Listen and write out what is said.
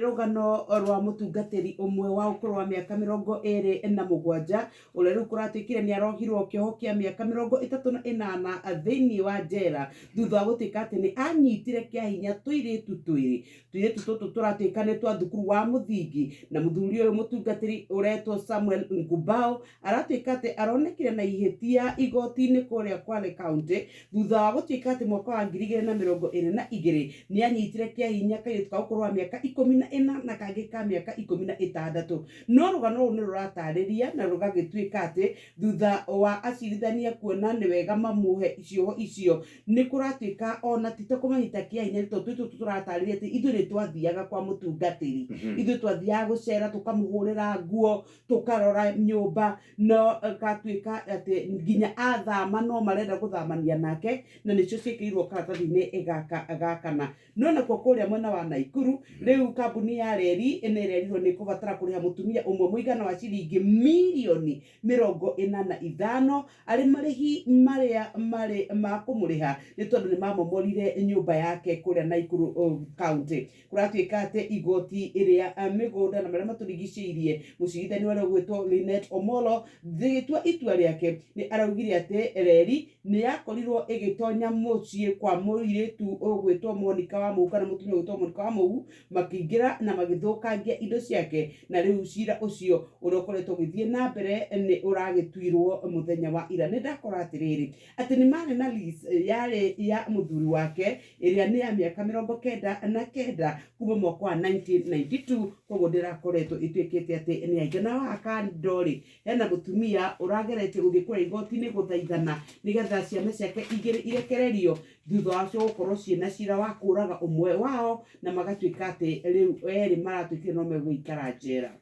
Rũgano rwa mũtungatĩri ũmwe wa ũkũrũ wa mĩaka 27 ũrĩa rĩu kũratuĩkire nĩ arohirwo kĩoho kĩa mĩaka 38 thĩinĩ wa njera thutha wa gũtuĩka atĩ nĩ anyitire kĩa hinya tũirĩtu twĩrĩ. Tũirĩtu tũtũ tũratuĩka nĩ twa thukuru wa mũthingi, na mũthuri ũyũ mũtungatĩri ũretwo Samuel Ngubao aratuĩka atĩ aronekire na ihĩtia igoti-inĩ kũrĩa Kwale County thutha wa gũtuĩka atĩ mwaka wa 2022 nĩ anyitire kĩa hinya kairĩtu ka ũkũrũ wa mĩaka 14 na kangĩ ka mĩaka 16. No rũgano rũrũ nĩ rũratarĩria na rũgagĩtuĩka atĩ thutha wa acirithania kuona nĩ wega mamũhe cioho icio, nĩ kũratuĩka ona ti ta kũmanyita kĩa hinya nĩ tondũ tũtũ tũratarĩria atĩ ithuĩ nĩ twathiaga kwa mũtungatĩri, ithuĩ twathiaga gũcera tũkamũhũrĩra nguo, tũkarora nyũmba, no gatuĩka atĩ nginya athama no marenda gũthamania nake, na nĩcio ciĩkĩrirwo karatathi-inĩ gaka ga kana. No nakuo kũrĩa mwena wa Naikuru, rĩu kambuni ya reri nĩ ĩrerirwo nĩ ĩkũbatara kũrĩha mũtumia ũmwe mũigana wa ciringi mirioni 45 arĩ marĩhi marĩa marĩ ma kũmũrĩha nĩ tondũ nĩ mamomorire nyũmba yake kũrĩa Naikuru County. Kũratuĩka atĩ igoti rĩa mĩgũnda na marĩa matũrigicĩirie, mũcirithania ũrĩa ũgwĩtwo Lynette Omollo rĩgĩtua itua rĩake nĩ araugire atĩ reri nĩ yakorirwo ĩgĩtonya mũciĩ kwa mũirĩtu ũgwĩtwo Monica Wamũu kana mũtumia ũgwĩtwo Monica Wamũu, makĩingĩra na magĩthũkangia indo ciake, na rĩu cira ũcio ũrĩa ũkoretwo ũgĩthiĩ na mbere nĩ ũragĩtuirwo mũthenya wa ira. Nĩ ndakora atĩrĩrĩ, atĩ nĩ marĩ na lease yarĩ ya mũthuri wake ĩrĩa nĩ ya mĩaka 99 kuma mwaka wa 1992, koguo ndĩrakoretwo ĩtuĩkĩte atĩ nĩ yainga. Na haha kando rĩ, hena mũtumia ũrageretie gũthiĩ kũrĩa igoti-inĩ gũthaithana nĩgetha ciana ciake igĩrĩ irekererio thutha wacio gũkorwo ciĩna cira wa kũraga ũmwe wao, na magatuĩka atĩ rĩu erĩ maratuĩkire no megũikara njera.